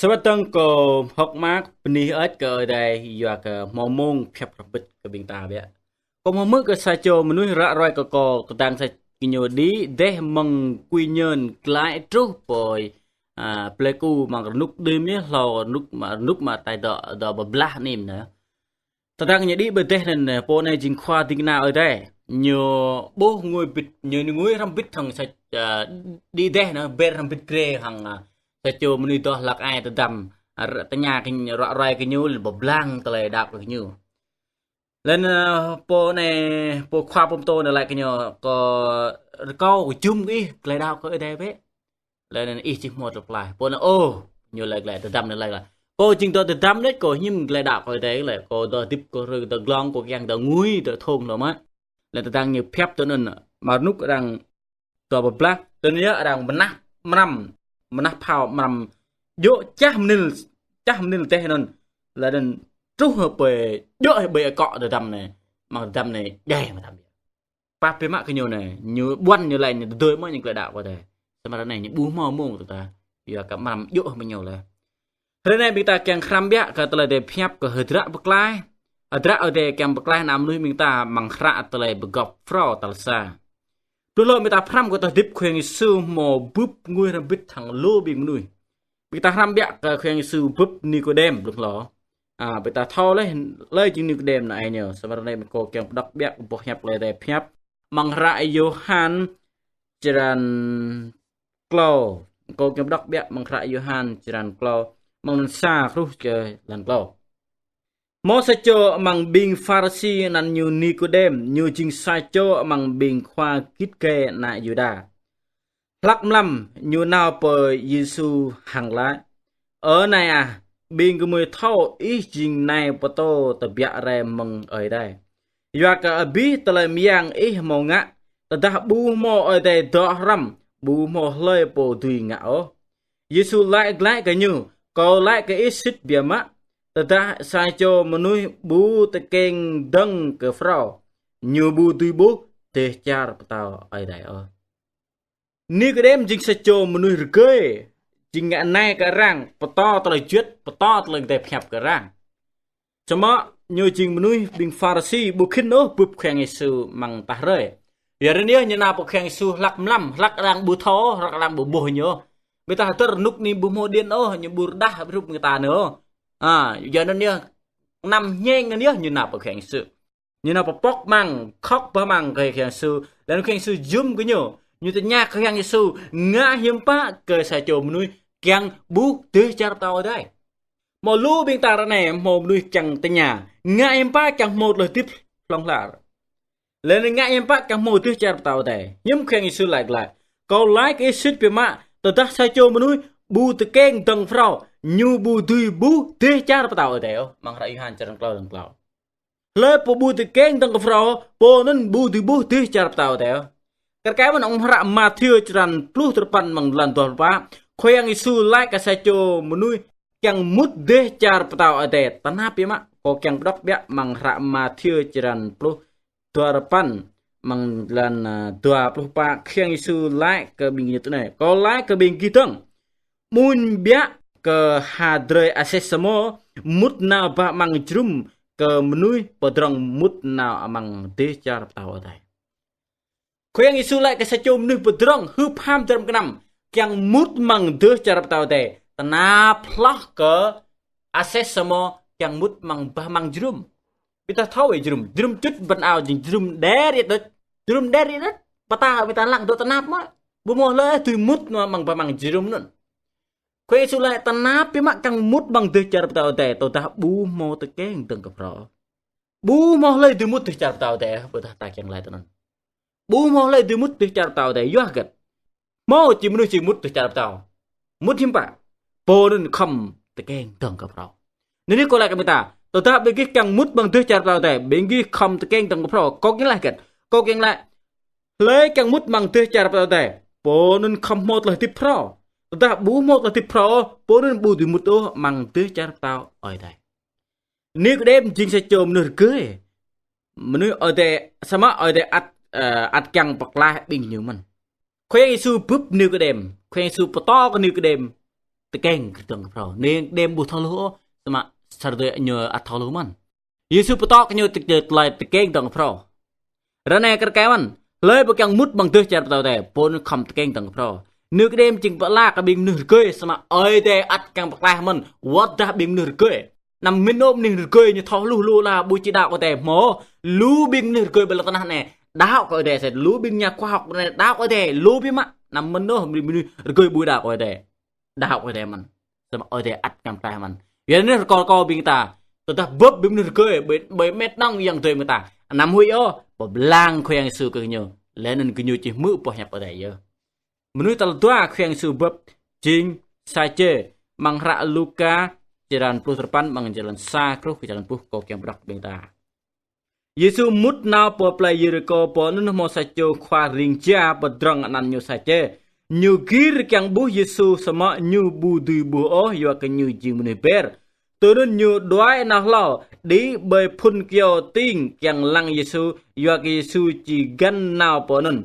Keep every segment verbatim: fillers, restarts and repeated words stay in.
Sơ wơ̆t dơ̆ng kâo hơ̆k mơak bơni hơơč kơ Ơi Adai yua kơ hmâo mông pơhiăp hrŏm hơbĭt kơ ƀing ta biă. Kâo hmâo hmư̆ kơ sa čô mơnuih ră ruai kơ kâo tơdang sa gơñu đĭ dêh mơ̆ng Quy Nhơn glaĭ truh pơ, a, Pleiku mơ̆ng rơnŭk đưm yơh, hlâo rơnŭk mă, rơnŭk mă tai dŏ, dŏ pơblah anih anai. Tơdang ñu đĭ pơ dêh anŭn, pô anai jing khua ding kơna Ơi Adai. Ñu ƀuh ngui hơbĭt, ñu ngui hrŏm hơbĭt hăng sa, a, đĭ dêh anŭn, ber hrŏm hơbĭt grê hăng, a, sa čô mơnuih dŏ hlak ai tơdăm, a, ră tơña kơ ñu, ră ruai kơ ñu, lĕ pơblang tơlơi đaŏ kơ ñu. Lĕ anŭn, a, pô anai, pô khua pơtô anai laĭ kơ ñu, kâo rơkâo kơ jum kơ ih tơlơi đaŏ kơ Ơi Adai bĕ. Lĕ anŭn ih či hmâo tơlơi pơklaih. Pô anŭn, ôh, ñu laĭ glaĭ, tơdăm anŭn laĭ glaĭ. Kâo jing dŏ tơdăm đôč, kâo hiư̆m tơlơi đaŏ kơ Ơi Adai lĕ. Kâo dŏ hơdip kơ hrơi dŏ glông, kâo kiăng dŏ ngui, dŏ thŏng dŏ mă. Lĕ tơdang ñu pơhiăp tui anŭn, mă rơnŭk arăng dŏ pơblah, tui anŭn yơh arăng mơnah mrăm, mơnah phao mrăm djơ̆ čah mơnil, čah mơnil dêh anŭn. Lĕ anŭn truh pơ djơ̆ ƀơi akŏ tơdăm anai, mơ̆ng tơdăm anai djai mơtam. Pap biă mă kơ ñu anai, ñu ƀuăn ñu laĭ ñu tơdơi mơ̆ ñu tơlơi đaŏ kơ Ơi Adai. Samơ̆ ră anai ñu ƀu hmâo mông tơdah, yua kơ mrăm djơ̆ mơ̆ ñu lĕ. Hrơi anai ƀing ta kiăng hrăm biă kơ tơlơi Ơi Adai pơhiăp kơ hơdră pơklaih, hơdră Ơi Adai kiăng pơklaih ană mơnuih ƀing ta amăng hră tơlơi pơgop phrâo tal sa. Pluh hlâo ƀing ta hrăm kơ tơlơi hơdip Khua Yang Yêsu hmâo bưp ngui hrŏm hơbĭt hăng lu ƀing mơnuih. Ƀing ta hrăm biă kơ Khua Yang Yêsu bưp Nikôđem pluh hlâo. A, ƀing ta thâo laih, hlơi jing Nikôđem anai ñu. Samơ̆ ră anai kâo kiăng pơđŏk biă kơ boh hiăp tơlơi Ơi Adai pơhiăp. Amăng hră Yôhan črăn klâo. Kâo kiăng pơđŏk biă amăng hră Yôhan črăn klâo. Amăng lăn sa truh kơ lăn klâo. Hmâo sa čô amăng ƀing Pharisi anăn ñu Nikôđem, ñu jing sa čô amăng ƀing khua git gai ană Yuđa. Hlak mlam ñu nao pơ Yêsu hăng laĭ: Ơ Nai ah, ƀing gơmơi thâo ih jing nai pơtô tơbiă rai mơ̆ng Ơi Adai. Yua kơ abih tơlơi mơyang ih hmâo ngă, tơdah ƀu hmâo Ơi Adai dŏ hrŏm, ƀu hmâo hlơi pô dưi ngă ôh. Yêsu laĭ glaĭ kơ ñu: Kâo laĭ kơ ih sĭt biă mă, tơdah sa čô mơnuih ƀu tơkeng dơ̆ng kơ phrâo, ñu ƀu dưi ƀuh dêh čar pơtao Ơi Adai ôh. Nikôđem jing sa čô mơnuih rơgơi, jing ngă nai kơ arăng, pơtô tơlơi juăt, pơtô tơlơi Ơi Adai pơhiăp kơ arăng. Samơ̆ ñu jing mơnuih ƀing Pharisi ƀu khĭn ôh bưp Khua Yang Yêsu amăng tah hrơi. Yua anŭn yơh ñu nao pơ Khua Yang Yêsu hlak mlam, hlak arăng ƀu thâo, hlak arăng ƀu ƀuh ñu. Ƀing ta hơdơr rơnŭk anai ƀu hmâo điện ôh, ñu ƀu rơđah hrup ƀing ta anai ôh. A, yua anŭn yơh, anăm ñeng anŭn yơh ñu nao pơ Khua Yang Yêsu. Ñu nao pơpŏk amăng, khŏk bah amăng kơ Khua Yang Yêsu. Laih anŭn Khua Yang Yêsu jum kơ ñu. Ñu tơña kơ Khua Yang Yêsu, ngă hiư̆m pă kơ sa čô mơnuih kiăng ƀuh dêh čar pơtao Ơi Adai. Hmâo lu ƀing ta ră anai, hmâo mơnuih kiăng tơña, ngă hiư̆m pă kiăng hmâo tơlơi hơdip hlŏng lar. Laih anŭn ngă hiư̆m pă kiăng hmâo dêh čar pơtao Ơi Adai. Hiư̆m Khua Yang Yêsu laĭ glaĭ: Kâo laĭ kơ ih sĭt biă mă, tơdah sa čô mơnuih ƀu tơkeng dơ̆ng phrâo, ñu ƀu dưi ƀuh dêh čar pơtao Ơi Adai ôh. Amăng hră Yôhan črăn klâo, lăn klâo. Hlơi pô ƀu tơkeng dơ̆ng kơ phrâo, pô anŭn ƀu dưi ƀuh dêh čar pơtao Ơi Adai ôh. Kar kaĭ mơ̆n amăng hră Mathiơ črăn pluh duarơpăn mơ̆ng lăn dua pluh pă, Khua Yang Yêsu laĭ kơ sa čô mơnuih kiăng mŭt dêh čar pơtao Ơi Adai tơnap biă mă. Kâo kiăng pơđŏk biă amăng hră Mathiơ črăn pluh duarơpăn mơ̆ng lăn, a, dua pluh pă, Khua Yang Yêsu laĭ kơ ƀing gơñu tui anai: Kâo laĭ kơ ƀing gih dơ̆ng, amuñ biă kơ ha drơi aseh samô mŭt nao bah amăng jơnum kơ mơnuih pơdrŏng mŭt nao amăng dêh čar pơtao Ơi Adai. Khua Yang Yêsu laĭ kơ sa čô mơnuih pơdrŏng hưp ham dram gơnam kiăng mŭt amăng dêh čar pơtao Ơi Adai tơnap hloh kơ aseh samô kiăng mŭt amăng bah amăng jơnum. Ƀing ta thâo wơ̆t jơnum, jơnum čŭt bơnao jing jơnum đer yơh đôč. Jơnum đer yơh đôč. Pơtao ƀing ta lăng dŏ tơnap mă. Ƀu hmâo hlơi dưi mŭt amăng bah amăng jơnum anŭn. Khua Yang Yêsu laĭ tơnap biă mă kiăng mŭt amăng dêh čar pơtao Ơi Adai, tơdah ƀu hmâo tơkeng dơ̆ng kơ phrâo. Ƀu hmâo hlơi dưi mŭt dêh čar pơtao Ơi Adai, ƀôdah ta kiăng laĭ tui anŭn. Ƀu hmâo hlơi dưi mŭt dêh čar pơtao Ơi Adai, yua hơget? Hmâo či mơnuih či mŭt dêh čar pơtao. Mŭt hiư̆m pă? Pô anŭn khŏm tơkeng dơ̆ng kơ phrâo. Anai kâo laĭ kơ ƀing ta, tơdah ƀing gih kiăng mŭt amăng dêh čar pơtao Ơi Adai, ƀing gih khŏm tơkeng dơ̆ng kơ phrâo. Kâo kiăng laĭ hơget? Kâo kiăng laĭ, hlơi kiăng mŭt amăng dêh čar pơtao Ơi Adai, pô anŭn khŏm hmâo tơlơi hơdip phrâo. Tơdah ƀu hmâo tơlơi hơdip phrâo, pô anŭn ƀu dưi mŭt ôh amăng dêh čar pơtao Ơi Adai. Nikôđem jing sa čô mơnuih rơgơi. Mơnuih Ơi Adai, samơ̆ Ơi Adai ăt, ơ, ăt kiăng pơklaih ƀing ñu mơ̆n. Khua Yang Yêsu bưp Nikôđem, Khua Yang Yêsu pơtô kơ Nikôđem. tơkeng kơ dŏng kơ phrâo. Anai đêm ƀu thâo hluh ôh, samơ̆ sa rơdơi ñu ăt thâo hluh mơ̆n. Yêsu pơtô kơ ñu tơk-, tơlơi tơkeng dŏng kơ phrâo. Ră anai kar kaĭ mơ̆n, hlơi pô kiăng mŭt amăng dêh čar pơtao Adai, pô anŭn khŏm tơkeng dŏng kơ phrâo. Anai kơ đêm jing pơala kơ ƀing mơnuih rơgơi, samơ̆ Ơi Adai ăt kiăng pơklaih mơ̆n, wơ̆t dah ƀing mơnuih rơgơi. Anăm mĭn ôh mơnuih rơgơi ñu thâo hluh lu la ƀu či đaŏ kơ Ơi Adai hmâo. Lu ƀing mơnuih rơgơi ƀơi lŏn tơnah anai đaŏ kơ Ơi Adai sĭt, lu ƀing nhà khoa học anai đaŏ kơ Ơi Adai, lu biă mă. Anăm mĭn ôh mơnuih rơgơi ƀu đaŏ kơ Ơi Adai. Đaŏ kơ Ơi Adai mơ̆n. Samơ̆ Ơi Adai ăt kiăng pơklaih mơ̆n. Yua anŭn rơkâo rơkâo ƀing ta, tơdah bưp ƀing mơnuih rơgơi, ƀơi, ƀơi mĕt nŏng yang dơi mơ̆ng ta, anăm huĭ ôh, pơblang Khua Yang Yêsu kơ gơñu. Laih anŭn gơñu či hmư̆ boh hiăp Ơi Adai yơh. Mơnuih tal dua Khua Yang Yêsu bưp jing Sačê, amăng hră Luka, črăn pluh duapăn, amăng črăn sa truh kơ črăn pluh, kâo kiăng pơđŏk ƀing ta. Yêsu mŭt nao pơ plei Yêrikô, pơ anŭn hmâo sa čô khua ring jia pơdrŏng anăn ñu Sačê. Ñu gir kiăng ƀuh Yêsu samơ̆ ñu ƀu dưi ƀuh ôh yua kơ ñu jing mơnuih ber. Tui anŭn ñu đuaĭ nao hlâo, đĭ ƀơi phŭn kyâo ting kiăng lăng Yêsu, yua kơ Yêsu či găn nao pơ anŭn.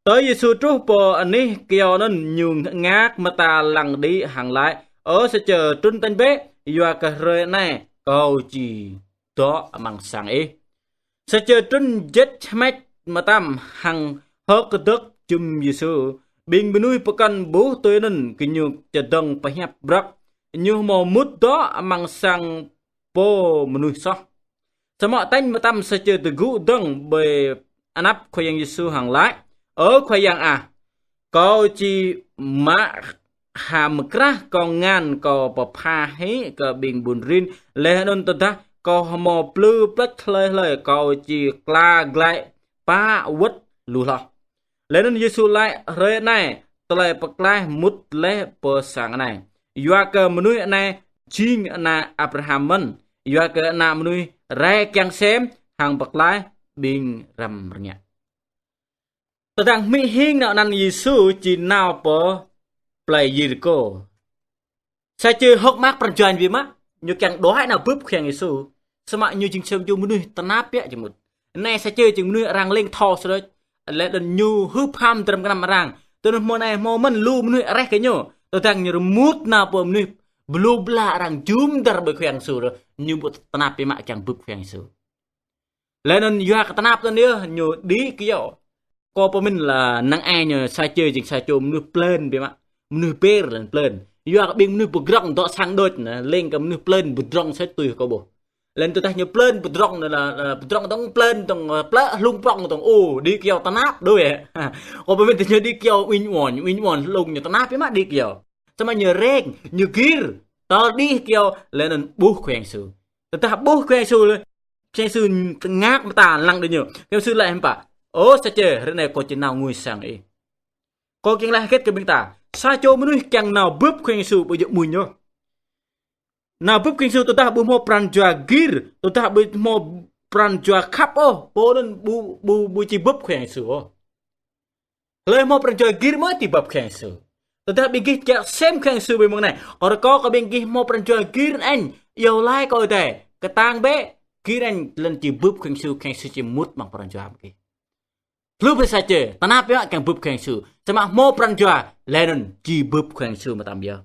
Tơl Yêsu truh pơ anih kyâo anŭn, ñu ngă mơta lăng đĭ hăng laĭ: Ơ Sačê, trŭn tañ bĕ, yua kơ hrơi anai kâo či dŏ amăng sang ih. Sačê trŭn ječ hmĕč mơtam hăng hơ̆k kơdơ̆k jum Yêsu. Ƀing mơnuih pơkŏn ƀuh tui anŭn, gơñu čơdơ̆ng pơhiăp brŏk, ñu hmâo mŭt dŏ amăng sang pô mơnuih soh. Samơ̆ tañ mơtam Sačê tơgŭ dơ̆ng ƀơi anăp Khua Yang Yêsu hăng laĭ: Ơ Khua Yang ah, kâo či mă ha mơkrah kông ngăn kâo pơpha hĭ kơ ƀing ƀun rin, laih anŭn tơdah kâo hmâo plư plĕč hlơi hlơi, kâo či kla glaĭ pă wơ̆t lu hloh. Laih anŭn Yêsu laĭ: Hrơi anai tơlơi pơklaih mŭt laih pơ sang anai, yua kơ mơnuih anai jing ană Abraham mơ̆n. Yua kơ Ană Mơnuih rai kiăng sem hăng pơklaih ƀing răm rơngiă. Tơdang hmư̆ hing nao anăn Yêsu či nao pơ plei Yêrikô, Sačê hơ̆k mơak pran jua ñu biă mă, ñu kiăng đuaĭ nao bưp Khua Yang Yêsu. Samơ̆ ñu jing sa čô mơnuih tơnap biă jing mŭt. Anai Sačê jing mơnuih arăng lêng thâo sơđôč. Laih anŭn ñu hưp ham dram gơnam arăng. Tui anŭn hmâo anai hmâo mơ̆n lu mơnuih areh kơ ñu. Tơdang ñu rơmut nao pơ mơnuih blŭ bla arăng jum dar ƀơi Khua Yang Yêsu, ñu ƀu tơnap biă mă kiăng bưp Khua Yang Yêsu. Laih anŭn yua kơ tơnap anŭn yơh ñu đĭ kyâo. Kâo pơmĭn lĕ năng ai ñu Sačê jing sa čô mơnuih plên biă mă. Mơnuih ber lĕ plên. Yua kơ ƀing mơnuih pơdrŏng dŏ sang đôč anai, lêng kơ mơnuih plên pơdrŏng sĭt tui kâo ƀuh. Laih anŭn tơdah ñu plên pơdrŏng anai lĕ, lĕ pơdrŏng dŏng plên dŏng, ơ, plĕ hlung prŏng dŏng, ô, đĭ kyâo tơnap đôč yơh. Kâo pơmĭn tơdah ñu đĭ kyâo uñ uôn, uñ uôn hlung ñu tơnap biă mă đĭ kyâo. Samơ̆ ñu reng, ñu gir, tơl đĭ kyâo, laih anŭn ƀuh Khua Yang Yêsu. Tơdah ƀuh Khua Yang Yêsu lĕ, Khua Yang Yêsu ngă mơta lăng đĭ ñu. Khua Yang Yêsu laĭ hiư̆m pă: Ơ Sačê, hrơi anai kâo či nao ngui sang ih. Kâo kiăng laĭ hơget kơ ƀing ta? Sa čô mơnuih kiăng nao bưp Khua Yang Yêsu ƀu djơ̆ mơ̆n ñu. Nao bưp Khua Yang Yêsu tơdah ƀu hmâo pran jua gir, tơdah ƀu hmâo pran jua khăp ôh, pô anŭn ƀu, ƀu, ƀu či bưp Khua Yang Yêsu ôh. Hlơi hmâo pran jua gir mơ̆ či bưp Khua Yang Yêsu. Tơdah ƀing gih kiăng sem Khua Yang Yêsu ƀơi mông anai, kâo rơkâo kơ ƀing gih hmâo pran jua gir añ, iâu laĭ kơ Ơi Adai, kơtang bĕ, gir añ, laih anŭn či bưp Khua Yang Yêsu, Khua Yang Yêsu či mŭt amăng pran jua ƀing gih. Hluh ƀơi Sačê, tơnap biă mă kiăng bưp Khua Yang Yêsu. Samơ̆ hmâo pran jua, laih anŭn či bưp Khua Yang Yêsu mơtam yơh.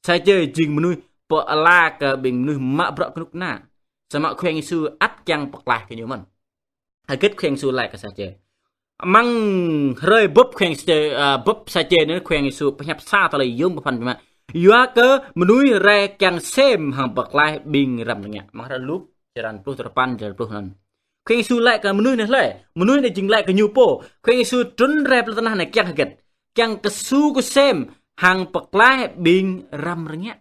Sačê jing mơnuih pơala kơ ƀing mơnuih mă bruă kơnuk kơna. Samơ̆ Khua Yang Yêsu ăt kiăng pơklaih kơ ñu mơ̆n. Hơget Khua Yang Yêsu laĭ kơ Sačê? Amăng hrơi bưp Khua Yang Yêsu, ơ, bưp Sačê anŭn Khua Yang Yêsu pơhiăp sa tơlơi yôm pơphan biă mă. Yua kơ mơnuih rai kiăng sem hăng pơklaih ƀing răm rơngiă. Amăng hră Luk, črăn pluh duapăn, črăn pluh anŭn. Khua Yang Yêsu laĭ kơ mơnuih anai hlơi? Mơnuih anai jing laĭ kơ ñu pô. Khua Yang Yêsu trŭn rai pơ lŏn tơnah anai kiăng hơget? Kiăng kơsu kơsem hăng pơklaih ƀing răm rơngiă.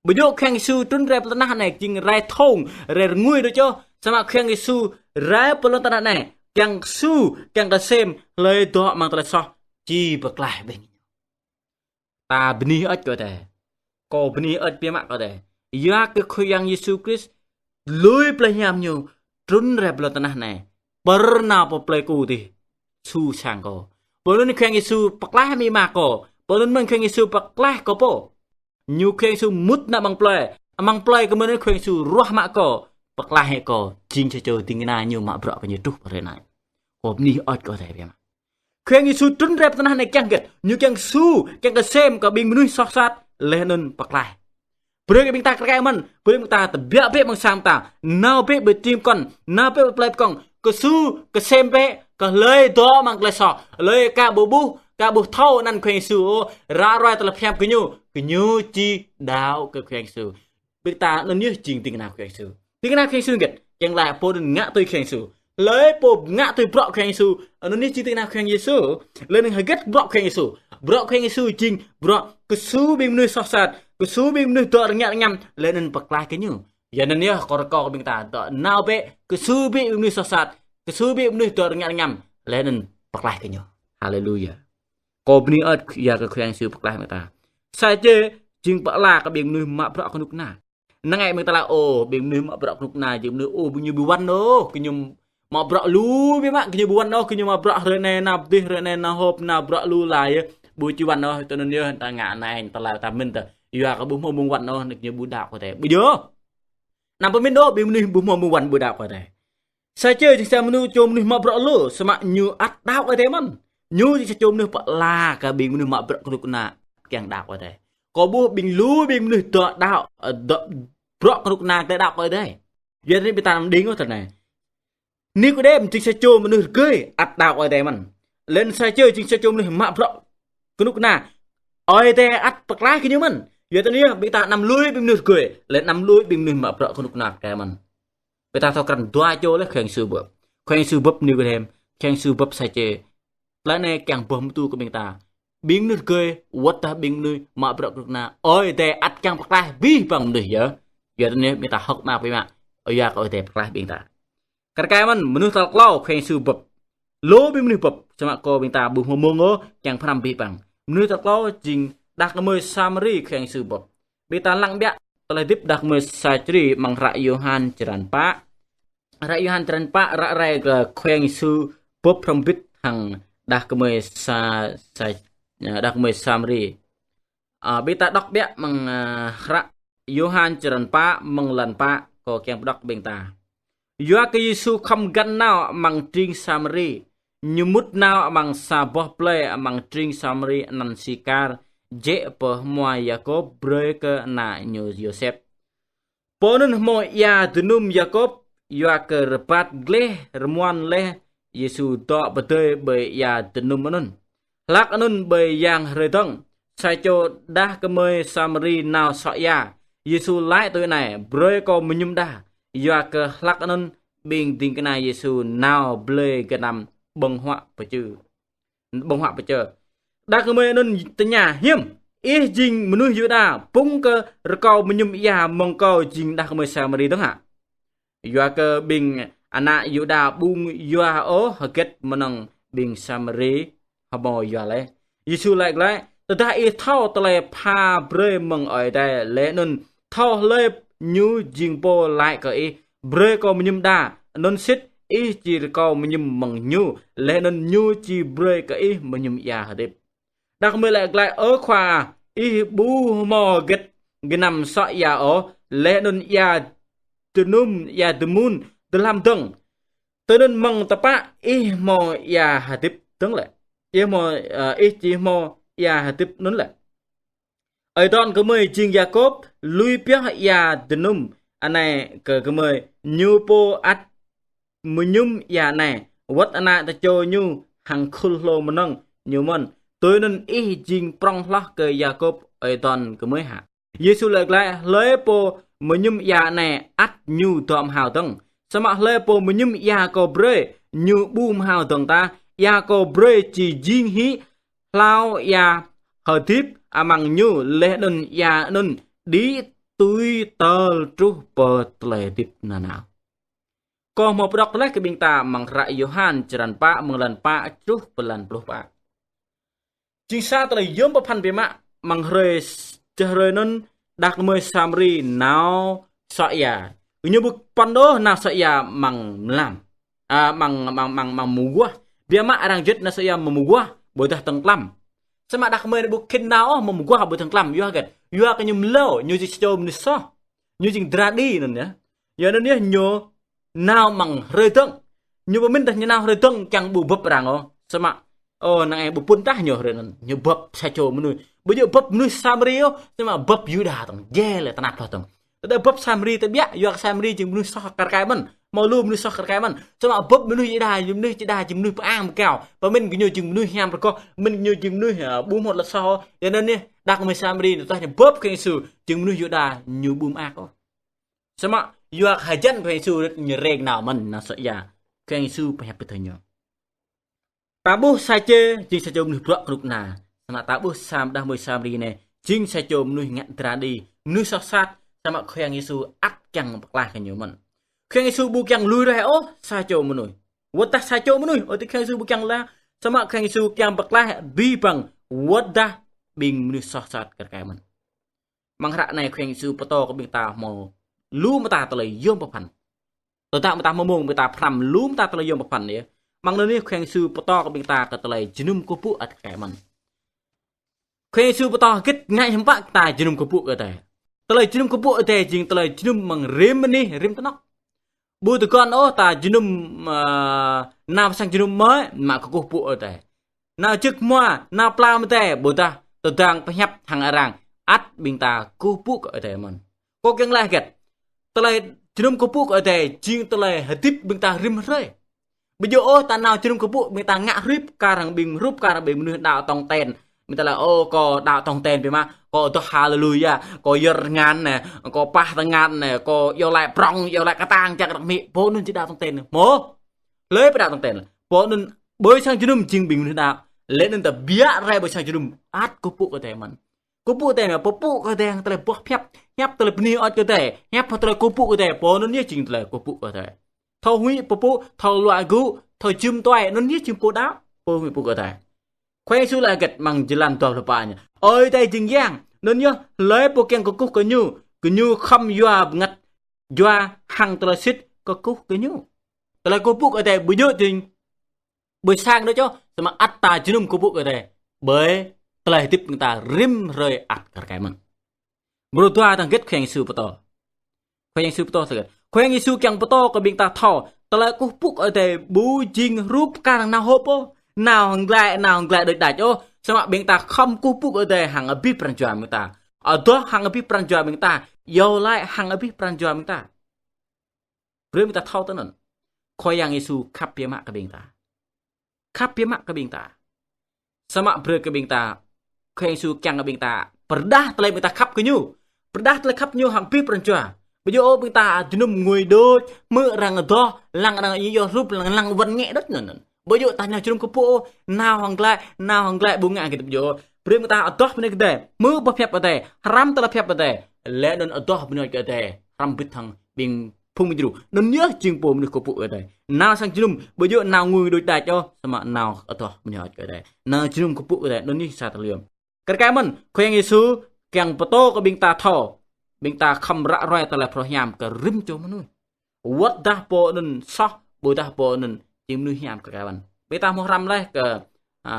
Ƀu djơ̆ Khua Yang Yêsu trŭn rai pơ lŏn tơnah anai jing rai thong, rai rơngui đôč ôh. Samơ̆ Khua Yang Yêsu rai pơ lŏn tơnah anai kiăng kơsu, kiăng kơsem hlơi dŏ amăng tơlơi soh, či pơklaih ƀing. Ta bơni hơơč kơ Ơi Adai. Kâo bơni hơơč biă mă kơ Ơi Adai. Yua kơ Khua Yang Yêsu Krist lui plei hiam ñu trŭn rai pơ lŏn tơnah anai, pơr nao pơ plei ku dih, su sang kâo. Pơ anŭn Khua Yang Yêsu pơklaih amĭ ama kâo. Pơ anŭn mơ̆n Khua Yang Yêsu pơklaih kâo pô. Ñu Khua Yang Yêsu mŭt nao amăng plơi. Amăng plơi kơ mơ̆n Khua Yang Yêsu ruah mă kâo, pơklaih kâo, jing sa čô ding kơna ñu mă bruă kơ ñu truh pơ hrơi anai. Kâo bơni hơơč kơ Ơi Adai biă mă. Khua Yang Yêsu trŭn rai pơ tơnah anai kiăng hơget? Ñu kiăng kơsu, kiăng kơsem kơ ƀing mơnuih soh sat, laih anŭn pơklaih. Brơi kơ ƀing ta kar kaĭ mơ̆n, brơi ƀing ta tơbiă bĕ amăng sang ta, nao bĕ ƀơi tring pơkŏn, nao bĕ ƀơi plơi pơkŏn, kơsu, kơsem bĕ, kơ hlơi dŏ amăng tơlơi soh, hlơi ka ƀu ƀuh, ka ƀu thâo anăn Khua Yang Yêsu ôh, ră ruai tơlơi pơhiăp gơñu, gơñu či đaŏ kơ Khua Yang Yêsu. Ƀing ta anŭn yơh jing ding kơna Khua Yang Yêsu. Ding kơna Khua Yang Yêsu hơget? Kiăng laĭ pô anŭn ngă tui Khua Yang Yêsu. Hlơi pô ngă tui bruă Khua Yang Yêsu, anŭn yơh jing ding kơna Khua Yang Yêsu. Laih anŭn hơget bruă Khua Yang Yêsu? Bruă Khua Yang Yêsu jing bruă kơsu ƀing mơnuih soh sat, kơsu ƀing mơnuih dŏ rơngiă rơñăm, laih anŭn pơklaih gơñu. Yua anŭn yơh kâo rơkâo kơ ƀing ta dŏ nao bĕ, kơsu ƀing mơnuih soh sat, kơsu ƀing mơnuih dŏ rơngiă rơñăm, laih anŭn pơklaih gơñu. Haleluya. Kâo bơni ơ̆t yua kơ Khua Yang Yêsu pơklaih ƀing ta. Sa čô jing pơala kơ ƀing mơnuih mă bruă kơnuk kơna. Năng ai ƀing ta laĭ, ôh, ƀing mơnuih mă bruă kơnuk kơna, jing mơnuih, ôh, ƀing ñu ƀu wăn ôh, gơñu mă bruă lu biă mă, gơñu ƀu wăn ôh, gơñu mă bruă hrơi anai nao pơdih, hrơi anai nao hôp, nao bruă lu laih yơh. Ƀu či wăn ôh, tui anŭn yơh, ta ngă anai, ta laĭ ta mĭn tơ. Yua kơ ƀu hmâo mơ̆ng wăn ôh, anŭn gơñu ƀu đaŏ kơ Ơi Adai. Ƀu djơ̆. Anăm pơmĭn ôh, ƀing mơnuih ƀu hmâo mơ̆ng wăn ƀu đaŏ kơ Ơi Adai. Sa čô jing sa mơnuih, čô mơnuih mă bruă lu, samơ̆ ñu ăt đaŏ kơ Ơi Adai mơ̆n. Ñu jing sa čô mơnuih pơala kơ ƀing mơnuih mă bruă kơnuk kơna kiăng đaŏ kơ Ơi Adai. Kâo ƀuh ƀing lu ƀing mơnuih dŏ đaŏ, ơ, dŏ bruă kơnuk kơna tơlơi đaŏ kơ Ơi Adai. Yua anŭn ƀing ta anăm đing ôh tơ anai. Nikôđem jing sa čô mơnuih rơgơi ăt đaŏ kơ Ơi Adai mơ̆n. Laih anŭn sa čô jing sa čô mơnuih mă bruă kơnuk kơna, Ơi Adai ăt pơklaih gơñu mơ̆n. Yua anŭn yơh ƀing ta anăm lui ƀing mơnuih rơgơi, laih anăm lui ƀing mơnuih mă bruă kơnuk kơna pơklaih mơ̆n. Ƀing ta thâo krăn dua čô laih Khua Yang Yêsu bưp. Khua Yang Yêsu bưp Nikôđem, Khua Yang Yêsu bưp sa čô. Tơlơi anai kiăng pơhmutu kơ ƀing ta. Ƀing mơnuih rơgơi, wơ̆t tơdah ƀing mơnuih mă bruă kơnuk kơna, Ơi Adai ăt kiăng pơklaih abih bang mơnuih yơh. Yua anŭn yơh ƀing ta hơ̆k mơak biă mă, yua kơ Ơi Adai pơklaih ƀing ta. Kar kaĭ mơ̆n, mơnuih tal klâo Khua Yang Yêsu bưp. Lu ƀing mơnuih bưp, samơ̆ kâo ƀing ta ƀu hmâo mơ̆ng ôh, kiăng pơhrăm abih bang. Mơnuih tal klâo jing đah kơmơi Samari Khua Yang Yêsu bưp. Ƀing ta lăng biă tơlơi hơdip đah kơmơi Samari amăng hră Yôhan črăn pă. Hră Yôhan črăn pă ră ruai kơ Khua Yang Yêsu bưp hrŏm hơbĭt hăng đah kơmơi Sa-, Sa-, đah kơmơi Samari. Ơ, ƀing ta đŏk biă amăng, ơ, hră Yôhan črăn pă amăng lăn pă, kâo kiăng pơđŏk ƀing ta. Yua kơ Yêsu khŏm găn nao amăng tring Samari, Ñu mŭt nao amăng sa boh plơi amăng tring Samari anăn Sikar, jĕ pơ hmua Yakôb brơi kơ ană ñu Yôsep. Pô anŭn hmâo ia dơnum Yakôb, yua kơ rơbat gleh rơmuăn laih Yêsu dŏ pơdơi ƀơi ia dơnum anŭn. Hlak anŭn ƀơi yang hrơi dơ̆ng, sa čô đah kơmơi Samari nao sŏ ia. Yêsu laĭ tui anai: Brơi kâo mơñum đa, yua kơ hlak anŭn ƀing ding kơna Yêsu nao blơi gơnam ƀơ̆ng huă pơčư. Ƀơ̆ng huă pơčư. Đah kơmơi anŭn tơña: Hiư̆m ih jing mơnuih Yuđa, pŭng kơ rơkâo mơñum ia mơ̆ng kâo jing đah kơmơi Samari dơ̆ng hă? Yua kơ ƀing ană Yuđa ƀu yua ôh hơget mơnơ̆ng ƀing Samari hơmâo yua laih. Yêsu laĭ glaĭ: Tơdah ih thâo tơlơi pha brơi mơ̆ng Ơi Adai, laih anŭn thâo hlơi Ñu jing pô laĭ kơ ih: Brơi kâo mơñum đa, anŭn sĭt ih či rơkâo mơñum mơ̆ng Ñu, laih anŭn Ñu či brơi kơ ih mơñum ia hơdip. Đah kơmơi laĭ glaĭ: Ơ Khua, ih ƀu hmâo hơget gơnam sŏ ia ôh, laih anŭn ia dơnum, ia dơmun dơlăm dơ̆ng. Tui anŭn mơ̆ng tơpă ih hmâo ia hơdip dơ̆ng lĕ. Ih hmâo, ơ, ih či hmâo ia hơdip anŭn lĕ. Ơi adon gơmơi jing Yakôb lui pioh ia dơnum anai kơ gơmơi, ñu pô ăt mơñum ia anai, wơ̆t ană tơčô ñu hăng khul hlô mơnơ̆ng ñu mơ̆n. Tui anŭn ih jing prŏng hloh kơ Yakôb ơi adon gơmơi hă? Yêsu laĭ glaĭ: Hlơi pô mơñum ia anai ăt ñu dŏ mơhao dơ̆ng. Samơ̆ hlơi pô mơñum ia kâo brơi, ñu ƀu mơhao dơ̆ng tah. Ia kâo brơi či jing hĭ hlao ia hơdip amăng ñu, laih anŭn ia anŭn đĭ tui tơl truh pơ tơlơi hơdip nanao. Kâo hmâo pơđŏk laih kơ ƀing ta amăng hră Yôhan črăn pă, mơ̆ng lăn pă truh pơ lăn pluh pă. Jing sa tơlơi yôm pơphan biă mă, amăng hrơi s-, čơhrơi anŭn đah kơmơi Samari nao sŏ ia. Gơñu ƀu pơ̆n ôh nao sŏ ia amăng mlam. A, amăng, amăng, amăng, amăng mơguah. Biă mă arăng juăt nao sŏ ia amăng mơguah, ƀôdah tơ̆ng tlam. Samơ̆ đah kơmơi anai ƀu khĭn nao ôh amăng mơguah ƀôdah tơ̆ng tlam, yua hơget? Yua kơ ñu mlâo, ñu jing sa čô mơnuih soh. Ñu jing dradi anŭn yơh. Yua anŭn yơh ñu nao amăng hrơi dơ̆ng. Ñu pơmĭn tah ñu nao hrơi dơ̆ng kiăng ƀu bưp arăng ôh. Samơ̆, ơ, năng ai ƀu pŭn tah ñu hrơi anŭn. Ñu bưp sa čô mơnuih. Ƀu djơ̆ bưp mơnuih Samari ôh, samơ̆ bưp Yuđa tong, jĕ lĕ tơnap hloh tong. Tơdah bưp Samari tơbiă, yua kơ Samari jing mơnuih soh kar kaĭ mơ̆n, hmâo lu mơnuih soh kar kaĭ mơ̆n. Samơ̆ bưp mơnuih Yuđa, mơnuih Yuđa jing mơnuih pơang pơkao. Pơmĭn kơ ñu jing mơnuih hiam rơgoh, pơmĭn kơ ñu jing mơnuih, ơ, ƀu hmâo tơlơi soh ôh. Yua anŭn yơh, đah kơ mơi Samari, tơdah ñu bưp Khua Yang Yêsu jing mơnuih Yuđa, ñu ƀu mơak ôh. Samơ̆ yua kơ hơjăn Khua Yang Yêsu rơ̆t ñu reng nao mơ̆n, nao sŏ ia. Khua Yang Yêsu pơhiăp pơthâo ñu. Ta ƀuh Sakê, jing sa čô mơnuih bruă kơnuk kơna. Samơ̆ ta ƀuh Sam, đah kơ mơi Samari anai, jing sa čô mơnuih ngă dra đĭ, mơnuih soh sat, samơ̆ Khua Yang Yêsu ăt kiăng pơklaih kơ ñu mơ̆n. Khua Yang Yêsu ƀu kiăng lui raih ôh sa čô mơnuih. Wơ̆t dah sa čô mơnuih, ơ, tơ Khua Yang Yêsu ƀu kiăng lui, samơ̆ Khua Yang Yêsu kiăng pơklaih abih bang, wơ̆t dah ƀing mơnuih soh sat kar kaĭ mơ̆n. Amăng hră anai Khua Yang Yêsu pơtô kơ ƀing ta hmâo lu mơta tơlơi yôm pơphan. Tơdah mơta mơmông ƀing ta pơhrăm lu mơta tơlơi yôm pơphan yơh. Amăng anŭn yơh Khua Yang Yêsu pơtô kơ ƀing ta kơ tơlơi jơnum kơkuh pơpŭ ăt kar kaĭ mơ̆n. Khua Yang Yêsu pơtô hơgĕt ngă hiư̆m pă ta jơnum kơkuh pơpŭ kơ Adai. Tơlơi jơnum kơkuh pơpŭ kơ Adai jing tơlơi jơnum amăng rĭm anih, rĭm tơnŏk. Ƀu tơguan ôh ta jơnum, ơ, nao pơ sang jơnum mơ̆ mă kơkuh pơpŭ kơ Adai. Nao jơk hmua, nao plao mơdai, ƀôdah tơdang pơhiăp hăng arăng, ăt ƀing ta kơkuh pơpŭ kơ Adai mơ̆n. Kâo kiăng laĭ hơgĕt. Tơlơi jơnum kơkuh pơpŭ kơ Adai jing tơlơi hơdip ƀing ta rĭm hrơi. Ƀu djơ̆ ôh ta nao jơnum kơkuh pơpŭ ƀing ta ngă hrup kar hăng ƀing, hrup kar hăng ƀing mơnuih đaŏ tong ten. Ƀing ta laĭ, ơ, kâo đaŏ tong ten biă mă, kâo adoh haleluya, kâo yơr tơngan anai, kâo pah tơngan anai, kâo iâu laĭ prŏng, iâu laĭ kơtang, čang rơ̆k mĭ, pô anŭn či đaŏ tong ten. Mơ̆, hlơi pô đaŏ tong ten. Pô anŭn ƀơi sang jơnum jing ƀing mơnuih đaŏ. Lĕ anŭn ta biă rai ƀơi sang jơnum, ăt kơkuh pơpŭ kơ Adai mơ̆n. Kơkuh pơpŭ kơ Adai, pơpŭ kơ Adai hăng tơlơi boh pơhiăp, hiăp tơlơi bơni hơơč kơ Adai, hiăp tơlơi kơkuh pơpŭ kơ Adai, pô anŭn yơh jing tơlơi kơkuh pơpŭ kơ Adai. Thâo huĭ pơpŭ, thâo luă gŭ, thâo jum tuai, anŭn yơh jing pô đaŏ, pô huĭ pơpŭ kơ Adai. Khua Yang Yêsu laĭ hơgĕt amăng jơlan dua pluh pă ñu: Ơi Adai jing Yang, anŭn yơh hlơi pô kiăng kơkuh kơ Ñu, gơñu khŏm yua bơngăt, yua hăng tơlơi sĭt kơkuh kơ Ñu. Tơlơi kơkuh pơpŭ kơ Adai ƀu djơ̆ jing ƀơi sang đôč ôh, samơ̆ ăt ta jơnum kơkuh pơpŭ kơ Adai ƀơi tơlơi hơdip ƀing ta rĭm hrơi ăt kar kaĭ mơ̆n. Mrô dua tơlơi hơgĕt Khua Yang Yêsu pơtô. Khua Yang Yêsu pơtô tơlơi hơgĕt. Khua Yang Yêsu kiăng pơtô kơ ƀing ta thâo, tơlơi kơkuh pơpŭ kơ Adai ƀu jing hrup kar hăng nao hôp ôh, nao hăng glaĭ, nao hăng glaĭ đôč đač ôh, samơ̆ ƀing ta khŏm kơkuh pơpŭ kơ Adai hăng abih pran jua ƀing ta. Adoh hăng abih pran jua ƀing ta, iâu laĭ hăng abih pran jua ƀing ta. Brơi ƀing ta thâo tui anŭn. Khua Yang Yêsu khăp biă mă kơ ƀing ta. Khăp biă mă kơ ƀing ta. Samơ̆ brơi kơ ƀing ta, Khua Yang Yêsu kiăng kơ ƀing ta pơrơđah tơlơi ƀing ta khăp kơ Ñu. Pơrơđah tơlơi khăp Ñu hăng abih pran jua. Ƀu djơ̆ ôh ƀing ta jơnum ngui đôč, hmư̆ arăng adoh, lăng arăng iâu hrup, lăng, lăng wăn ngĕ đôč anŭn. Ƀu djơ̆ ta nao jơnum kơkuh pơpŭ, nao hăng glaĭ, nao hăng glaĭ ƀu ngă hơgĕt ƀu djơ̆. Brơi ƀing ta adoh bơni kơ Adai, hmư̆ boh pơhiăp Adai, hrăm tơlơi pơhiăp Adai, lĕ anŭn adoh bơni kơ Adai, hrăm bĭt hăng ƀing phung ƀing djru. Anŭn yơh jing pô mơnuih kơkuh pơpŭ kơ Adai. Nao sang jơnum, ƀu djơ̆ nao ngui đôč đač ôh, samơ̆ nao adoh bơni kơ Adai. Nao jơnum kơkuh pơpŭ kơ Adai, anŭn yơh sa tơlơi yôm. Kar kaĭ mơ̆n, Khua Yang Yêsu kiăng pơtô kơ ƀing ta thâo, ƀing ta khŏm ră ruai tơlơi phrâo hiam kơ rĭm čô mơnuih. Wơ̆t dah pô anŭn soh, ƀôdah pô anŭn jing mơnuih hiam kar kaĭ mơ̆n. Ƀing ta hmâo hrăm laih kơ, a,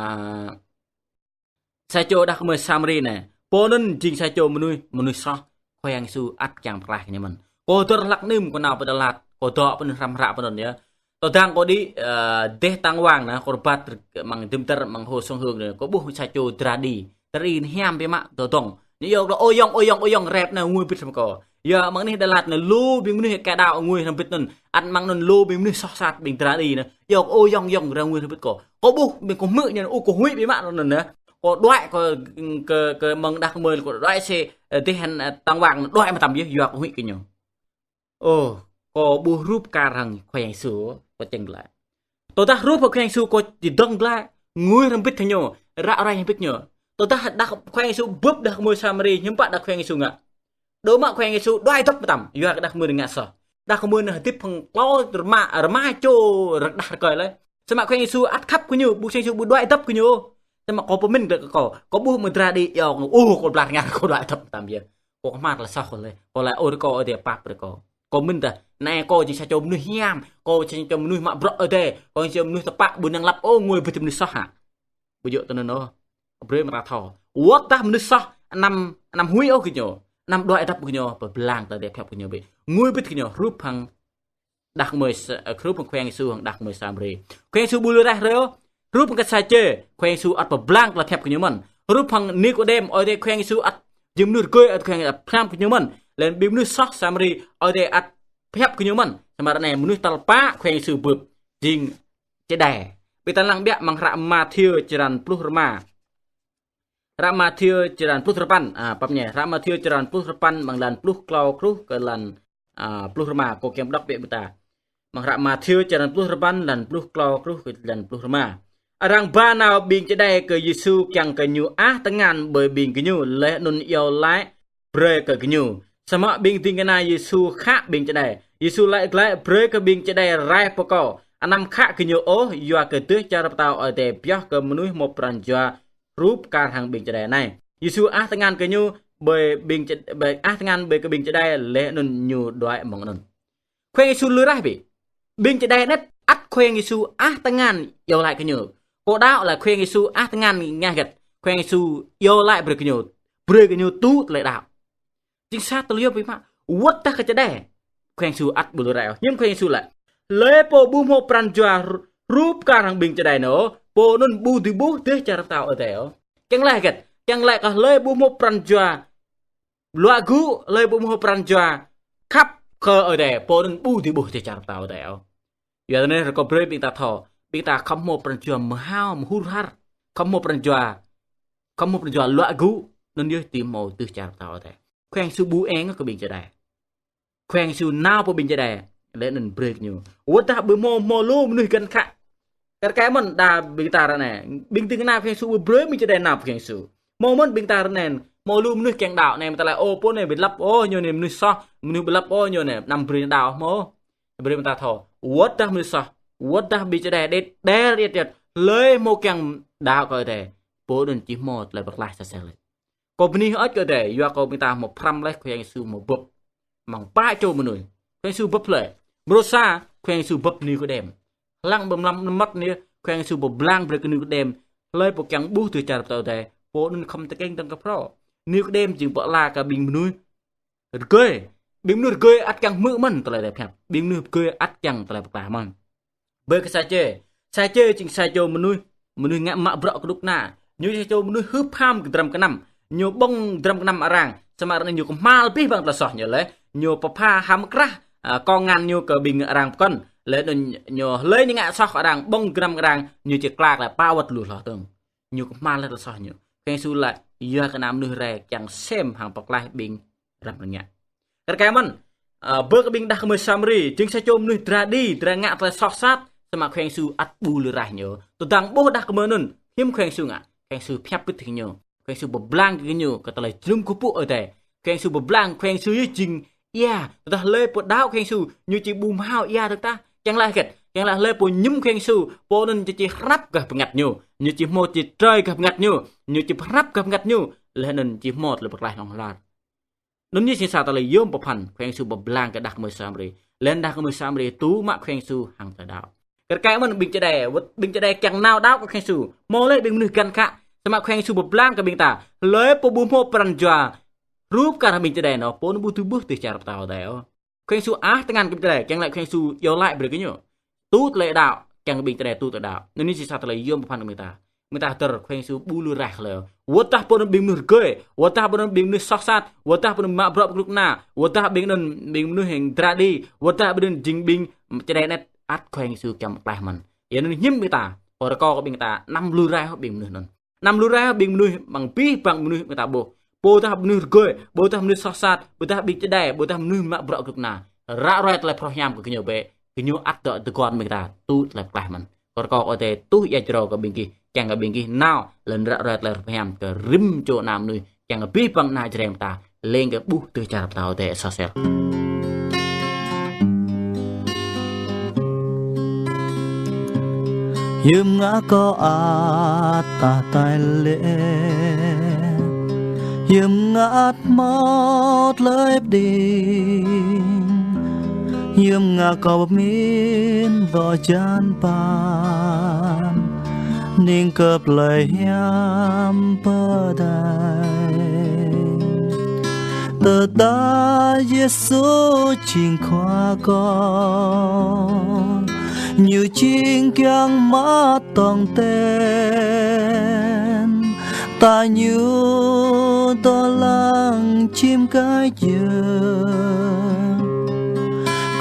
sa čô đah kơ mơi Samari anai. Pô anŭn jing sa čô mơnuih, mơnuih soh. Khua Yang Yêsu ăt kiăng pơklaih kơ ñu mơ̆n. Kâo dơ̆r hlak anŭn kâo nao pơ Đà Lạt, kâo dŏ pơ anŭn hrăm hră pơ anŭn yơh. Tơdang kâo đĭ, ơ, dêh Tang Wang anai, kâo rơbat amăng Dum Dar, amăng Hồ Xuân Hương anai, kâo ƀuh sa čô dra đĭ. Dra đĭ anai hiam biă mă, tơdơ̆ng. Ñu iâu kơ, ơ Yang, ơ Yang, ơ Yang, rep anai ngui bĭt hăng kâo. Yua amăng anih Đà Lạt anai lu ƀing mơnuih kơ đaŏ ngui hrŏm bĭt anŭn. Ăt amăng anŭn lu ƀing mơnuih soh sat ƀing dra đĭ anai. Iâu kơ, ơ Yang, Yang, rep ngui hrŏm bĭt kâo. Kâo ƀuh, ƀing kâo hmư̆ ñu anai, ơ kâo huĭ biă mă anŭn anai. Kâo đuaĭ kơ, kơ, kơ mơ̆ng đah kơ mơi kâo đuaĭ sĕ, ơ, dêh hăng, ơ, Tang Wang đuaĭ mơtam yơh, yua kâo huĭ kơ ñu. Ơ, kâo ƀu hrup kar hăng Khua Yang Yêsu, kâo čang glaĭ. Tơdah hrup hăng Khua Yang Yêsu kâo či dơ̆ng glaĭ, ngui hrŏm bĭt hăng ñu, ră ruai hrŏm bĭt ñu. Tơdah đah Khua Yang Yêsu bưp đah kơ mơi Samari, hiư̆m pă đah Khua Yang Yêsu ngă. Đô̆ mă Khua Yang Yêsu đuaĭ dŏp mơtam, yua kơ đah kơ mơi ngă soh. Đah kơ mơi anai hơdip hăng klâo rơma, rơma čô rơđah rơkơi laih. Samơ̆ Khua Yang Yêsu ăt khăp kơ ñu, ƀu, Khua Yang Yêsu ƀu đuaĭ dŏp kơ ñu. Samơ̆ kâo pơmĭn glaĭ kơ kâo, kâo ƀuh mơdra đĭ iâu kơ, ơ, kâo blah rơngan kâo đuaĭ dŏp mơtam yơh. Kâo kơhma̱l tơlơi soh kâo laih, kâo laĭ, ơ Adai kâo, pap brơi kâo. Kâo mĭn tah, anai kâo jing sa čô mơnuih hiam, kâo jing sa čô mơnuih mă bruă Adai, kâo jing sa čô mơnuih tơpă, ƀu năng lăp ôh ngui bĭt mơnuih soh hă. Ƀu djơ̆ tui anŭn ôh. Brơi ƀing ta thâo. Wơ̆t dah mơnuih soh, anăm, anăm huĭ ôh kơ ñu. Anăm đuaĭ dŏp kơ ñu, pơblang tơlơi pơhiăp kơ ñu bĕ. Ngui bĭt kơ ñu, hrup hăng đah kơ mơi sa-, ơ, hrup hăng Khua Yang Yêsu hăng đah kơ mơi Samari. Khua Yang Yêsu ƀu lui raih ôh. Hrup hăng kơ Sakê, Khua Yang Yêsu ăt pơblang tơlơi pơhiăp kơ ñu mơ̆n. Hrup hăng Nikôđem, Ơi Adai Khua Yang Yêsu ăt jing mơnuih rơgơi, ăt Khua Yang ăt pơhrăm kơ ñu mơ̆n. Laih anŭn ƀing mơnuih soh Samari, Ơi Adai ăt pơhiăp kơ ñu mơ̆n. Samơ̆ ră anai mơnuih tal pă Khua Yang Yêsu bưp, jing čơđai. Ƀing ta lăng biă amăng hră Mathiơ črăn pluh rơma. Hră Mathiơ črăn pluh rơpăn, a, pap ñe, hră Mathiơ črăn pluh rơpăn amăng lan pluh klâo truh kơ lan, a, pluh rơma, kâo kiăng pơđŏk biă ƀing ta. Amăng hră Mathiơ črăn pluh rơpăn lan pluh klâo truh kơ lan pluh rơma. Arăng ba nao ƀing čơđai kơ Yêsu kiăng kơ Ñu ăh tơngan ƀơi ƀing gơñu laih anŭn iâu laĭ brơi kơ gơñu. Samơ̆ ƀing ding kơna Yêsu khă ƀing čơđai. Yêsu laĭ glaĭ: Brơi kơ ƀing čơđai rai pơ Kâo. Anăm khă gơñu ôh, yua kơ dêh čar pơtao Ơi Adai pioh kơ mơnuih hmâo pran jua hrup kar hăng ƀing čơđai anai. Yêsu ăh tơngan kơ ñu ƀơi ƀing čơ-, ƀơi, ăh tơngan ƀơi kơ ƀing čơđai laih anŭn Ñu đuaĭ mơ̆ng anŭn. Khua Yang Yêsu lui raih ƀĭ. Ƀing čơđai anet ăt Khua Yang Yêsu ăh tơngan iâu laĭ kơ ñu. Kâo đaŏ laĭ Khua Yang Yêsu ăh tơngan ngă hơget? Khua Yang Yêsu iâu laĭ brơi kơ ñu, brơi kơ ñu tŭ tơlơi đaŏ. Jing sa tơlơi yôm biă mă, wơ̆t tah kơ čơđai, Khua Yang Yêsu ăt ƀu lui raih ôh. Hiư̆m Khua Yang Yêsu laĭ: Hlơi pô ƀu hmâo pran jua hrup kar hăng ƀing čơđai anŭn, pô anŭn ƀu dưi ƀuh dêh čar pơtao Ơi Adai ôh. Kiăng laĭ hơget? Kiăng laĭ kơ hlơi ƀu hmâo pran jua luă gŭ, hlơi ƀu hmâo pran jua khăp kơ Ơi Adai, pô anŭn ƀu dưi ƀuh dêh čar pơtao Ơi Adai ôh. Yua anŭn rơkâo brơi ƀing ta thâo, ƀing ta khŏm hmâo pran jua mơhao, mơhur har, khŏm hmâo pran jua, khŏm hmâo pran jua luă gŭ, anŭn yơh či hmâo dêh čar pơtao Ơi Adai. Khua Yang Yêsu ƀu eng kơ ƀing čơđai. Khua Yang Yêsu nao pơ ƀing čơđai, laih anŭn brơi kơ ñu. Wơ̆t tah ƀu hmâo, hmâo lu mơnuih găn khă. Kar kaĭ mơ̆n đa ƀing ta ră anai, ƀing ding kơna Khua Yang Yêsu ƀu brơi ƀing čơđai nao pơ Khua Yang Yêsu. Hmâo mơ̆n ƀing ta ră anai, hmâo lu mơnuih kiăng đaŏ anai, mơ̆n ta laĭ: Ơ, pô anai ƀu lăp ôh, ñu anai mơnuih soh, mơnuih ƀu lăp ôh, ñu anai anăm brơi đaŏ hmâo. Brơi ƀing ta thâo, wơ̆t tah mơnuih soh, wơ̆t tah ƀing čơđai đet, đer, đet, đet, hlơi hmâo kiăng đaŏ kơ Ơi Adai, pô anŭn či hmâo tơlơi pơklaih sa sel. Kâo bơni hơơč kơ Ơi Adai, yua kơ ƀing ta hmâo pơhrăm laih Khua Yang Yêsu hmâo bưp amăng pă čô mơnuih. Khua Yang Yêsu bưp hlơi? Mrô sa, Khua Yang Yêsu bưp Nikôđem. Lăng ƀơi mlam anŭn mơ̆n yơh, Khua Yang Yêsu pơblang brơi kơ Nikôđem, hlơi pô kiăng ƀuh dêh čar pơtao Ơi Adai, pô anŭn khŏm tơkeng dơ̆ng kơ phrâo. Nikôđem jing pô ala kơ ƀing mơnuih rơgơi. Ƀing mơnuih rơgơi ăt kiăng hmư̆ mơ̆n tơlơi Ơi Adai pơhiăp. Ƀing mơnuih rơgơi ăt kiăng tơlơi pơklaih mơ̆n. Ƀơi kơ Sačê. Sačê jing sa čô mơnuih, mơnuih ngă mă bruă kơnuk kơna. Ñu jing sa čô mơnuih hưp ham kơ dram gơnam. Ñu ƀơ̆ng dram gơnam arăng. Samơ̆ arăng ñu kơhma̱l abih bang tơlơi soh ñu laih. Ñu pơpha hăm krah, a, kông ngăn ñu kơ ƀing arăng pơkŏn. Laih anŭn ñu hlơi ñu ngă soh arăng, ƀơ̆ng dram arăng, ñu či kla laih pă wơ̆t lu hloh dơ̆ng. Ñu kơhma̱l laih tơlơi soh ñu. Khua Yang Yêsu laĭ, yua kơ ană mơnuih rai kiăng sem hăng pơklaih ƀing răm rơngiă. Kar kaĭ mơ̆n, a, ƀơi kơ ƀing đah kơmơi Samari, jing sa čô mơnuih dra đĭ, dra ngă tơlơi soh sat, samơ̆ Khua Yang Yêsu ăt ƀu lui raih ñu. Tơdang ƀuh đah kơmơi anŭn, hiư̆m Khua Yang Yêsu ngă? Khua Yang Yêsu pơhiăp bĭt kơ ñu. Khua Yang Yêsu pơblang kơ ñu kơ tơlơi jơnum kơkuh pơpŭ Ơi Adai. Khua Yang Yêsu pơblang, Khua Yang Yêsu yơh jing ia. Tơdah hlơi pô đaŏ Khua Yang Yêsu, ñu či ƀu hmâo ia dơ̆ng tah. Kiăng laĭ hơget? Kiăng laĭ hlơi pô mơñum Khua Yang Yêsu, pô anŭn či, či hrăp gah bơngăt ñu. Ñu či hmâo či trơi gah bơngăt ñu. Ñu či pơhrăp gah bơngăt ñu. Laih anŭn či hmâo tơlơi pơklaih hlŏng lar. Anŭn yơh jing sa tơlơi yôm pơphan Khua Yang Yêsu pơblang kơ đah kơmơi Samari. Laih anŭn đah kơmơi Samari tŭ mă Khua Yang Yêsu hăng tơlơi đaŏ. Kar kaĭ mơ̆n ƀing čơđai, wơ̆t ƀing čơđai kiăng nao đaŏ kơ Khua Yang Yêsu. Hmâo laih ƀing mơnuih găn khă. Samơ̆ Khua Yang Yêsu pơblang kơ ƀing ta. Hlơi pô ƀu hmâo pran jua hrup kar hăng ƀing čơđai anŭn, pô anŭn ƀu dưi ƀuh dêh čar pơtao Ơi Adai ôh. Khua Yang Yêsu ăh tơngan kơ ƀing čơđai, kiăng laĭ Khua Yang Yêsu iâu laĭ brơi kơ ñu. Tŭ tơlơi đaŏ, kiăng kơ ƀing čơđai tŭ tơlơi đaŏ. Anŭn yơh jing sa tơlơi yôm pơphan kơ ƀing ta. Ƀing ta hơdơr Khua Yang Yêsu ƀu lui raih hlơi. Wơ̆t tah pô anŭn ƀing mơnuih rơgơi, wơ̆t tah pô anŭn ƀing mơnuih soh sat, wơ̆t tah pô anŭn mă bruă kơnuk kơna, wơ̆t tah ƀing anŭn ƀing mơnuih hăng dra đĭ, wơ̆t tah ƀing anŭn jing ƀing čơđai anet, ăt Khua Yang Yêsu kiăng pơklaih mơ̆n. Yua anŭn hiư̆m ƀing ta, kâo rơkâo kơ ƀing ta, anăm lui raih ƀing mơnuih anŭn. Anăm lui raih ƀing mơnuih, amăng abih bang mơnuih ƀing ta ƀuh. Ƀôdah mơnuih rơgơi, ƀôdah mơnuih soh sat, ƀôdah ƀing čơđai, ƀôdah mơnuih mă bruă kơnuk kơna. Ră ruai tơlơi phrâo hiam kơ gơñu bĕ. Gơñu ăt dŏ tơguan ƀing ta tŭ tơlơi pơklaih mơ̆n. Kâo rơkâo Ơi Adai tuh ia jrao kơ ƀing gih, kiăng kơ ƀing gih nao, laih anŭn ră ruai tơlơi phrâo hiam kơ rĭm čô ană mơnuih, kiăng kơ abih bang ană Jrai ƀing ta, leng kơ ƀuh dêh čar pơtao Ơi Adai soh sel. Hiư̆m ngă kâo ăt tah tai lĕ, hiư̆m ngă ăt hmâo tơlơi pơđing, hiư̆m ngă kâo pơmĭn dŏ hơjan păn, ning kơ plơi hiam pơdai. Tơdah Yêsu jing Khua kâo, Ñu jing kiăng mă tong ten, Ta ñu dŏ lăng čim kơyâo,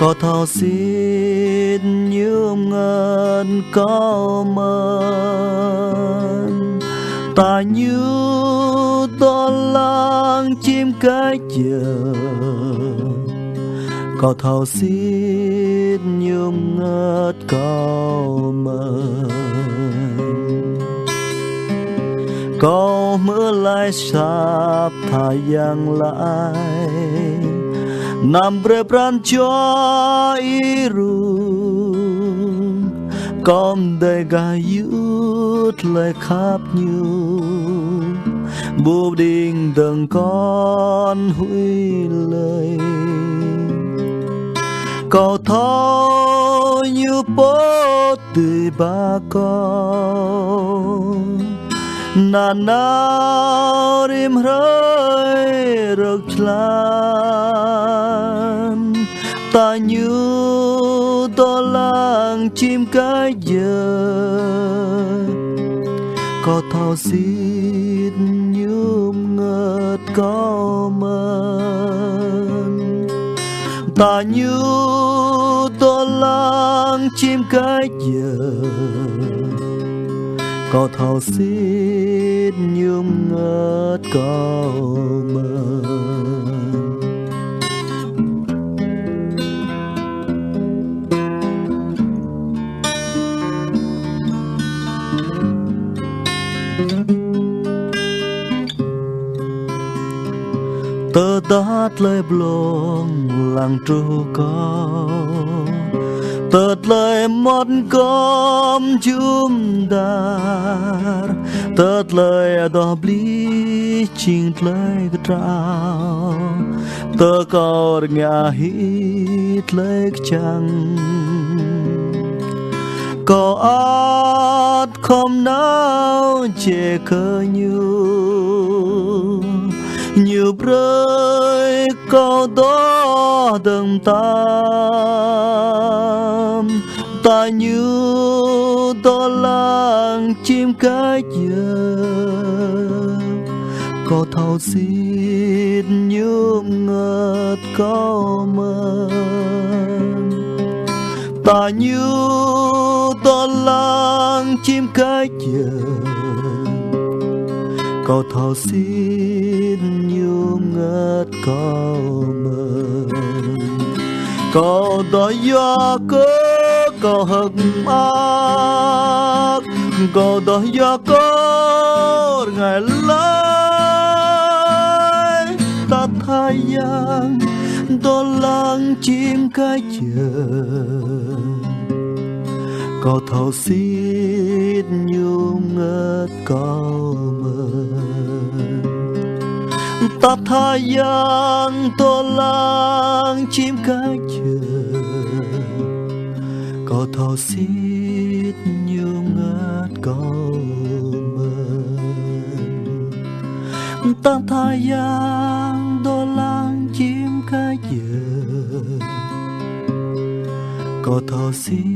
kâo thâo sĭt ñu ngơ̆t kâo mơ̆n. Ta ñu dŏ lăng čim kơyâo, kâo thâo sĭt ñu ngơ̆t kâo mơ̆n. Kâo hmư̆ laĭ asăp tha yang laĭ: Anăm brơi pran jua ih rŭng. Kâo amăng dêh gah yŭ tơlơi khăp ñu, ƀu đing dơ̆ng kŏn huĭ lơi. Kâo thâo ñu pô dưi ba kâo, nanao rĭm hrơi rơ̆k jơlan. Ta ñu dŏ lăng čim kơyâo, kâo thâo sĭt ñu ngơ̆t kâo mơ̆n. Ta ñu dŏ lăng čim kơyâo, kâo thâo sĭt ñu ngơ̆t kâo mơ̆n. Tơdah tơlơi blung lăng truh kâo, tơdah tơlơi mŏt gŏm jum dar, tơdah tơlơi adoh bli jing tơlơi kơtrâo, tơdah kâo rơngiă hĭ tơlơi kơčăng, kâo ăt khŏm nao jĕ kơ ñu. Ñu brơi kâo adoh dơ̆ng mơtam. Ta ñu dŏ lăng čim kơyâo, kâo thâo sĭt ñu ngơ̆t kâo mơ̆n. Ta ñu dŏ lăng čim kơyâo, kâo thâo sĭt ñu ngơ̆t kâo mơ̆n. Kâo adoh yua kơ kâo hơ̆k mơak, kâo adoh yua kơ rơngai laĭ. Tơdah Yang dŏ lăng čim kơyâo, kâo thâo sĭt ñu ngơ̆t kâo mơ̆n. Tơdah Yang dŏ lăng čim kơyâo, kâo thâo sĭt ñu ngơ̆t kâo mơ̆n. Tơdah Yang dŏ lăng čim kơyâo, kâo thâo sĭt